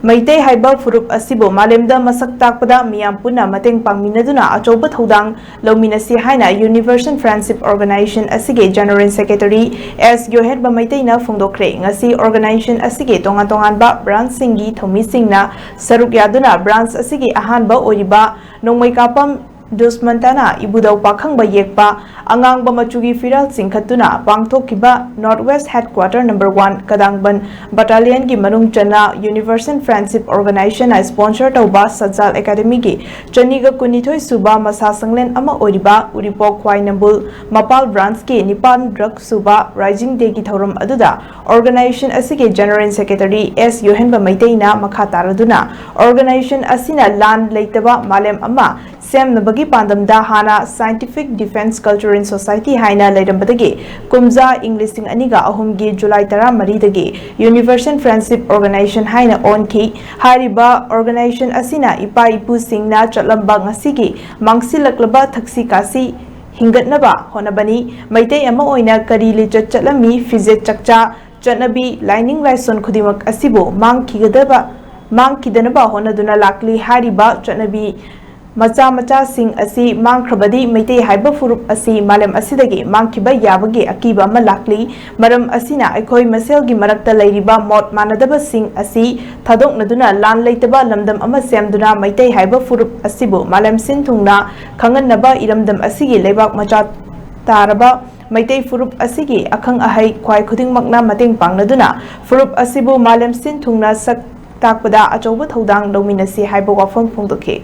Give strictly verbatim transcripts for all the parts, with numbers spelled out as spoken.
ꯃꯩꯇꯩ ꯍꯥꯏꯕ ꯐꯨꯔꯨꯞ ꯑꯁꯤꯕꯨ ꯃꯥꯂꯦꯝꯗ ꯃꯁꯛ ꯇꯥꯛꯄꯗ ꯃꯤꯌꯥꯝ ꯄꯨꯟꯅ ꯃꯇꯦꯡ ꯄꯥꯡꯃꯤꯟꯅꯗꯨꯅ ꯑꯆꯧꯕ ꯊꯧꯗꯥꯡ ꯂꯧꯃꯤꯟꯅꯁꯤ ꯍꯥꯏꯅ Universal Friendship Organization ꯑꯁꯤꯒꯤ General Secretary ꯑꯦꯁ ꯌꯣꯍꯦꯟꯕ ꯃꯩꯇꯩꯅ ꯐꯣꯡꯗꯣꯛꯈ꯭ꯔꯦ꯫ ꯉꯁꯤ organization ꯑꯁꯤꯒꯤ ꯇꯣꯉꯥꯟ ꯇꯣꯉꯥꯟꯕ branchꯁꯤꯡꯒꯤ ꯊꯧꯃꯤꯁꯤꯡꯅ ꯁꯔꯨꯛ ꯌꯥꯗꯨꯅ branch ꯑꯁꯤꯒꯤ ꯑꯍꯥꯟꯕ ꯑꯣꯏꯔꯤꯕ ꯅꯣꯡꯃꯩꯀꯥꯄꯝ ꯗꯨꯁꯃꯟꯇꯅ ꯏꯕꯨꯙꯧ ꯄꯥꯈꯪꯕ ꯌꯦꯛꯄ ꯑꯉꯥꯡꯕ ꯃꯆꯨꯒꯤ ꯐꯤꯔꯥꯜ ꯆꯤꯡꯈꯠꯇꯨꯅ ꯄꯥꯡꯊꯣꯛꯈꯤꯕ North West Headquarter number one ꯀꯗꯥꯡꯕꯟ battalionꯒꯤ ꯃꯅꯨꯡ ꯆꯟꯅ Universal Friendship Organizationꯅ sponsor ꯇꯧꯕ ꯁꯠꯖꯥꯜ Academyꯒꯤ ꯆꯅꯤꯒ ꯀꯨꯟꯅꯤꯊꯣꯏ ꯁꯨꯕ ꯃꯁꯥ ꯁꯪꯂꯦꯟ ꯑꯃ ꯑꯣꯏꯔꯤꯕ ꯎꯔꯤꯄꯣꯛ ꯈ꯭ꯋꯥꯏꯅꯝꯕꯨꯜ ꯃꯄꯥꯜ branchꯀꯤ ꯅꯤꯄꯥꯟ ꯗ꯭ꯔꯛ ꯁꯨꯕ Rising Dayꯒꯤ ꯊꯧꯔꯝ ꯑꯗꯨꯗ organization ꯑꯁꯤꯒꯤ General Secretary ꯑꯦꯁ ꯌꯣꯍꯦꯟꯕ ꯃꯩꯇꯩꯅ ꯃꯈꯥ ꯇꯥꯔꯗꯨꯅ organization ꯑꯁꯤꯅ ꯂꯥꯟ ꯂꯩꯇꯕ ꯃꯥꯂꯦꯝ ꯑꯃ ꯁꯦꯝꯅꯕꯒꯤ ꯄꯥꯟꯗꯝꯗ ꯍꯥꯟꯅ Scientific Defence Cultural Society ꯍꯥꯏꯅ ꯂꯩꯔꯝꯕꯗꯒꯤ ꯀꯨꯝꯖꯥ ꯏꯪ ꯂꯤꯁꯤꯡ ꯑꯅꯤꯒ ꯑꯍꯨꯝꯒꯤ ꯖꯨꯂꯥꯏ ꯇꯔꯥꯃꯔꯤꯗꯒꯤ Universal Friendship Organization ꯍꯥꯏꯅ ꯑꯣꯟꯈꯤ꯫ ꯍꯥꯏꯔꯤꯕ organization ꯑꯁꯤꯅ ꯏꯄꯥ ꯏꯄꯨꯁꯤꯡꯅ ꯆꯠꯂꯝꯕ ꯉꯁꯤꯒꯤ ꯃꯥꯡꯁꯤꯜꯂꯛꯂꯕ ꯊꯛꯁꯤ ꯈꯥꯁꯤ ꯍꯤꯡꯒꯠꯅꯕ ꯍꯣꯠꯅꯕꯅꯤ꯫ ꯃꯩꯇꯩ ꯑꯃ ꯑꯣꯏꯅ ꯀꯔꯤ ꯂꯤꯆꯠ ꯆꯠꯂꯝꯃꯤ, ꯐꯤꯖꯦꯠ ꯆꯛꯆꯥ, ꯆꯠꯅꯕꯤ, ꯂꯥꯏꯅꯤꯡ ꯂꯥꯏꯁꯣꯟ ꯈꯨꯗꯤꯡꯃꯛ ꯑꯁꯤꯕꯨ ꯃꯥꯡꯈꯤꯒꯗꯕ ꯃꯥꯡꯈꯤꯗꯅꯕ ꯍꯣꯠꯅꯗꯨꯅ ꯂꯥꯛꯂꯤ꯫ ꯍꯥꯏꯔꯤꯕ ꯆꯠꯅꯕꯤ ꯃꯆꯥ ꯃꯆꯥꯁꯤꯡ ꯑꯁꯤ ꯃꯥꯡꯈ꯭ꯔꯕꯗꯤ ꯃꯩꯇꯩ ꯍꯥꯏꯕ ꯐꯨꯔꯨꯞ ꯑꯁꯤ ꯃꯥꯂꯦꯝ ꯑꯁꯤꯗꯒꯤ ꯃꯥꯡꯈꯤꯕ ꯌꯥꯕꯒꯤ ꯑꯀꯤꯕ ꯑꯃ ꯂꯥꯛꯂꯤ꯫ ꯃꯔꯝ ꯑꯁꯤꯅ ꯑꯩꯈꯣꯏ ꯃꯁꯦꯜꯒꯤ ꯃꯔꯛꯇ ꯂꯩꯔꯤꯕ ꯃꯣꯠ ꯃꯥꯟꯅꯗꯕꯁꯤꯡ ꯑꯁꯤ ꯊꯥꯗꯣꯛꯅꯗꯨꯅ ꯂꯥꯟ ꯂꯩꯇꯕ ꯂꯝꯗꯝ ꯑꯃ ꯁꯦꯝꯗꯨꯅ ꯃꯩꯇꯩ ꯍꯥꯏꯕ ꯐꯨꯔꯨꯞ ꯑꯁꯤꯕꯨ ꯃꯥꯂꯦꯝ ꯁꯤꯟ ꯊꯨꯡꯅ ꯈꯪꯍꯟꯅꯕ ꯏꯔꯝꯗꯝ ꯑꯁꯤꯒꯤ ꯂꯩꯕꯥꯛ ꯃꯆꯥ ꯇꯥꯔꯕ ꯃꯩꯇꯩ ꯐꯨꯔꯨꯞ ꯑꯁꯤꯒꯤ ꯑꯈꯪ ꯑꯍꯩ ꯈ꯭ꯋꯥꯏ ꯈꯨꯗꯤꯡꯃꯛꯅ ꯃꯇꯦꯡ ꯄꯥꯡꯅꯗꯨꯅ ꯐꯨꯔꯨꯞ ꯑꯁꯤꯕꯨ ꯃꯥꯂꯦꯝ ꯁꯤꯟ ꯊꯨꯡꯅ ꯁꯛ ꯇꯥꯛꯄꯗ ꯑꯆꯧꯕ ꯊꯧꯗꯥꯡ ꯂꯧꯃꯤꯟꯅꯁꯤ ꯍꯥꯏꯕ ꯋꯥꯐꯝ ꯐꯣꯡꯗꯣꯛꯈꯤ꯫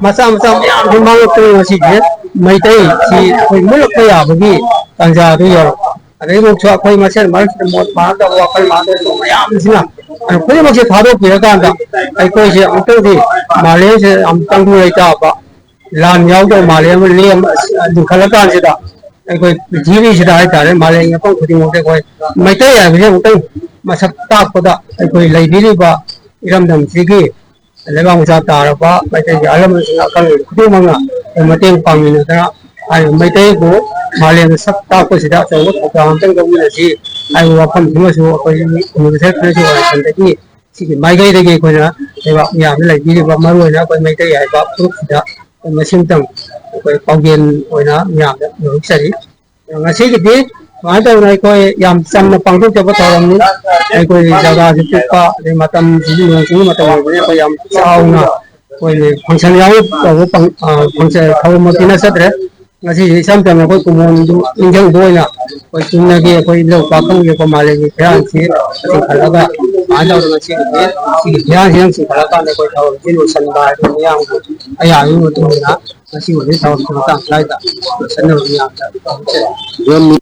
ꯃꯆꯥ ꯃꯆꯥ ꯃꯌꯥꯝꯁꯨ ꯃꯥꯡꯂꯛꯇꯅ ꯉꯁꯤꯁꯦ ꯃꯩꯇꯩꯁꯤ ꯑꯩꯈꯣꯏ ꯃꯨꯠꯂꯛꯄ ꯌꯥꯕꯒꯤ ꯇꯥꯟꯖꯥꯗꯨ ꯌꯧꯔꯛꯄ꯫ ꯑꯗꯩꯃꯛꯁꯨ ꯑꯩꯈꯣꯏ ꯃꯁꯦꯟ ꯃꯔꯛꯁꯤꯗ ꯃꯣꯠ ꯃꯥꯟꯅꯗꯕ, ꯋꯥꯈꯜ ꯃꯥꯟꯅꯗꯕ ꯃꯌꯥꯝꯁꯤꯅ ꯈꯨꯗꯤꯡꯃꯛꯁꯦ ꯊꯥꯗꯣꯛꯄꯤꯔꯀꯥꯟꯗ ꯑꯩꯈꯣꯏꯁꯦ ꯑꯃꯨꯛꯇꯪꯗꯤ ꯃꯥꯂꯦꯝꯁꯤꯗ ꯑꯃꯨꯛꯇꯪꯗꯤ ꯂꯩꯇꯥꯕ ꯂꯥꯟ ꯌꯥꯎꯗꯕ ꯃꯥꯂꯦꯝ ꯑꯃ ꯂꯦꯝ-, ꯂꯤꯡꯈꯠꯂꯀꯥꯟꯁꯤꯗ ꯑꯩꯈꯣꯏ ꯄ꯭ꯔꯤꯊꯤꯕꯤꯁꯤꯗ ꯍꯥꯏꯇꯥꯔꯦ, ꯃꯥꯂꯦꯝꯒꯤ ꯃꯐꯝ ꯈꯨꯗꯤꯡꯃꯛꯇ ꯑꯩꯈꯣꯏ ꯃꯩꯇꯩ ꯍꯥꯏꯕꯁꯦ ꯑꯃꯨꯛꯇꯪ ꯃꯁꯛ ꯇꯥꯛꯄꯗ ꯑꯩꯈꯣꯏ ꯂꯩꯕꯤꯔꯤꯕ ꯏꯔꯝꯗꯝꯁꯤꯒꯤ ꯂꯩꯕꯥꯛ ꯃꯆꯥ ꯇꯥꯔꯕ ꯃꯩꯇꯩꯒꯤ ꯑꯍꯜ ꯂꯃꯟꯁꯤꯡ, ꯑꯈꯪ ꯈꯨꯗꯤꯡꯃꯛꯅ ꯑꯩꯈꯣꯏ ꯃꯇꯦꯡ ꯄꯥꯡꯃꯤꯟꯅꯗꯅ ꯍꯥꯏꯔꯤꯕ ꯃꯩꯇꯩꯕꯨ ꯃꯥꯂꯦꯝꯗ ꯁꯛ ꯇꯥꯛꯄꯁꯤꯗ ꯑꯆꯧꯕ ꯊꯧꯗꯥꯡ ꯑꯃꯇꯪ ꯂꯧꯃꯤꯟꯅꯁꯤ꯫ ꯍꯥꯏꯔꯤꯕ ꯋꯥꯐꯝꯁꯤꯃꯁꯨ ꯑꯩꯈꯣꯏ ꯃꯤꯑꯣꯏꯕ ꯈꯔꯁꯨ ꯋꯥꯈꯜꯗꯒꯤ ꯁꯤꯒꯤ ꯃꯥꯏꯀꯩꯗꯒꯤ ꯑꯩꯈꯣꯏꯅ ꯂꯩꯕꯥꯛ ꯃꯤꯌꯥꯝꯅ ꯂꯩꯕꯤꯔꯤꯕ, ꯃꯔꯨꯑꯣꯏꯅ ꯑꯩꯈꯣꯏ ꯃꯩꯇꯩ ꯍꯥꯏꯕ ꯐꯨꯔꯨꯞꯁꯤꯗ ꯑꯩꯈꯣꯏ ꯃꯁꯤꯃꯇꯪ ꯑꯩꯈꯣꯏ ꯄꯥꯎꯖꯦꯜ ꯑꯣꯏꯅ ꯃꯤꯌꯥꯝꯗ ꯌꯧꯍꯟꯖꯔꯤ꯫ ꯉꯁꯤꯒꯤꯗꯤ ꯁꯨꯃꯥꯏꯅ ꯇꯧꯗꯅ ꯑꯩꯈꯣꯏ ꯌꯥꯝ ꯆꯝꯅ ꯄꯥꯡꯊꯣꯛꯆꯕ ꯊꯧꯔꯝꯅꯤ꯫ ꯑꯩꯈꯣꯏ ꯖꯒꯥꯁꯨ ꯄꯤꯛꯄ, ꯑꯗꯩ ꯃꯇꯝꯁꯤꯁꯨ ꯅꯣꯡ ꯆꯤꯡꯒꯤ ꯃꯇꯝ ꯑꯣꯏꯕꯅꯤꯅ ꯑꯩꯈꯣꯏ ꯌꯥꯝ ꯆꯥꯎꯅ ꯑꯩꯈꯣꯏꯒꯤ function ꯌꯥꯎꯅ ꯇꯧꯕ ꯄꯥꯡ-, ꯑ, function ꯊꯧꯔꯝꯃꯛꯇꯤ ꯅꯠꯆꯗ꯭ꯔꯦ꯫ ꯉꯁꯤꯁꯦ ꯏꯆꯝ ꯆꯝꯅ ꯑꯩꯈꯣꯏ ꯀꯨꯃꯣꯟꯗꯨ ꯅꯤꯡꯁꯤꯡꯕ ꯑꯣꯏꯅ ꯑꯩꯈꯣꯏ ꯆꯨꯝꯅꯒꯤ ꯑꯩꯈꯣꯏ ꯏꯙꯧ ꯄꯥꯈꯪꯒꯤ ꯑꯩꯈꯣꯏ ꯃꯥꯂꯦꯝꯒꯤ ꯐꯤꯔꯥꯜꯁꯤ ꯆꯤꯡꯈꯠꯂꯒ ꯁꯨꯃꯥꯏꯅ ꯇꯧꯗꯅ ꯉꯁꯤꯒꯤꯗꯤ ꯁꯤꯒꯤ ꯐꯤꯔꯥꯜꯁꯤ ꯌꯥꯝ ꯆꯤꯡꯈꯠꯂꯀꯥꯟꯗ ꯑꯩꯈꯣꯏ ꯊꯧꯔꯝꯁꯤ ꯂꯣꯏꯁꯤꯟꯕ ꯍꯥꯏꯕꯗꯨ ꯃꯤꯌꯥꯝꯒꯤ ꯑꯌꯥꯕꯒꯤ ꯃꯇꯨꯡ ꯏꯟꯅ ꯉꯁꯤꯒꯤꯗꯤ ꯊꯧꯔꯝꯁꯤ ꯃꯇꯥꯡ ꯁ꯭ꯋꯥꯏꯗ ꯂꯣꯏꯁꯤꯟꯅꯕ ꯃꯤꯌꯥꯝꯗ ꯈꯪꯍꯟꯖꯔꯤ꯫